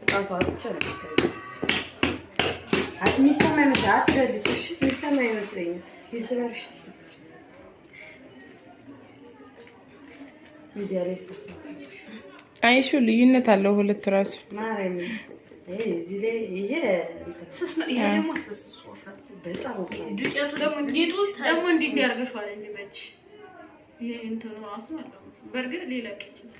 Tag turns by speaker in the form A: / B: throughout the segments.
A: ጣቷ ብቻ ነው የሚታየው። የሚሰማ ይመስላል። አትደልች። እሺ የሚሰማ ይመስለኛል። የስራሽ እዚያ ላይ
B: አይሹ ልዩነት አለው ሁለት ራሱ
A: ማርያም እዚህ ላይ ይሄ
C: ስስ ነው። ይሄ ደግሞ ስስ ወፍራም
A: በጣም
C: ዱቄቱ ደግሞ ሊጡ ደግሞ እንዲህ እንዲህ አድርገሽዋል እንጂ በእጅ ይሄ እንትኑ ራሱ አለው። በእርግጥ ሊለቅ ይችላል።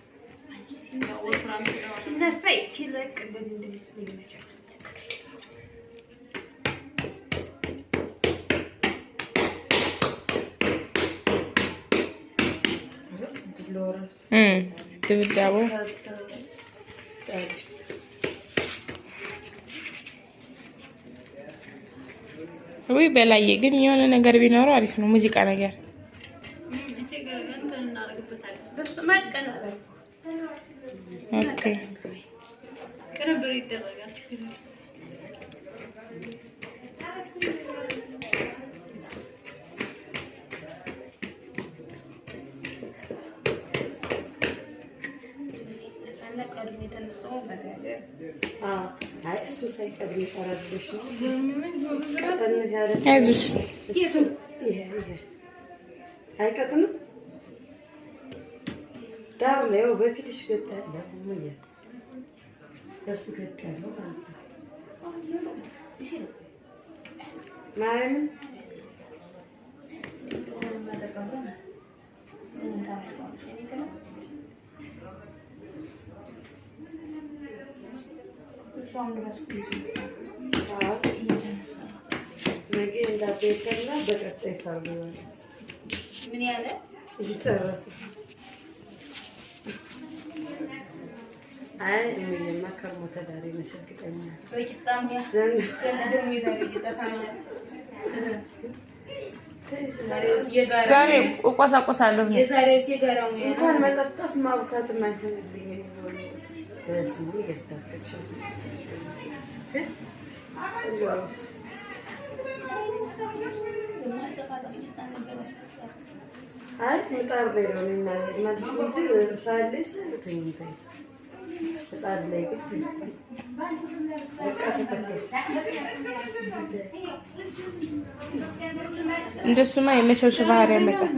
C: ያው ወፍራም ስለሆነ
D: ሲነሳ ሲለቅ እንደዚህ እንደዚህ ይመቻል።
B: ድብዳቦ ውይ በላዬ ግን የሆነ ነገር ቢኖረው አሪፍ ነው። ሙዚቃ ነገር
C: እንትን እናደርግበታለን።
D: በሱ ማቀናበር
B: okay።
C: ቅንብር ይደረጋል። ችግር የለም።
D: ቀድሞ የተነሳው መናገር
A: አይ እሱ ሳይቀድም ይቀራልሽ ነው። ቀጠን ያለ
B: አይዞሽ
A: እሱ ይሄ ይሄ አይቀጥንም። ዳር ላይ ያው በፊትሽ ገጥ ያለው ሙያ እርሱ ገጥ ያለው ማለት ነው። ማርያምን ነገ እንዳትበላ በቀጣይ ሳሉ
D: ምን ያለ
A: ይጨረስ። አይ እኔማ ከርሞ ተዳሪ ነሽ እርግጠኛ
D: በቂጣ ሙያ
A: ዘንድ
D: ገና ደግሞ የዛሬው ቂጣ ነው።
B: ዛሬ እቆሳቆሳለሁ።
D: የዛሬው የጋራ ሙያ ነው።
A: እንኳን መጠፍጠፍ ማቡካት የማይሆንልኝ በስሙ እያስተካከልሽ አይ ምጣድ ላይ ነው ማለት እንጂ ሳህን ላይ ተኝተኝ ምጣድ ላይ ግን በቃ ተከተል
B: እንደሱማ የመሸብሸብ ባህሪ ያመጣል።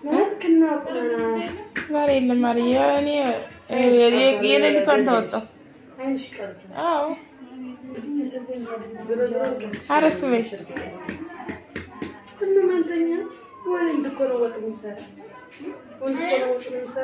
A: መልክና ቁመና
B: ዛሬ የለም ማርዬ፣ እኔ የሌሊቷን ተወጣሁ።
A: አይንሽ ቀልቶ
B: አዎ
A: ዞሮ ዞሮ
B: አረፍ በይ።
A: ሁሉም አንተኛ ወንድ እኮ ነው ወጥ የሚሰራ ወንድ እኮ ነው ወጥ የሚሰራ።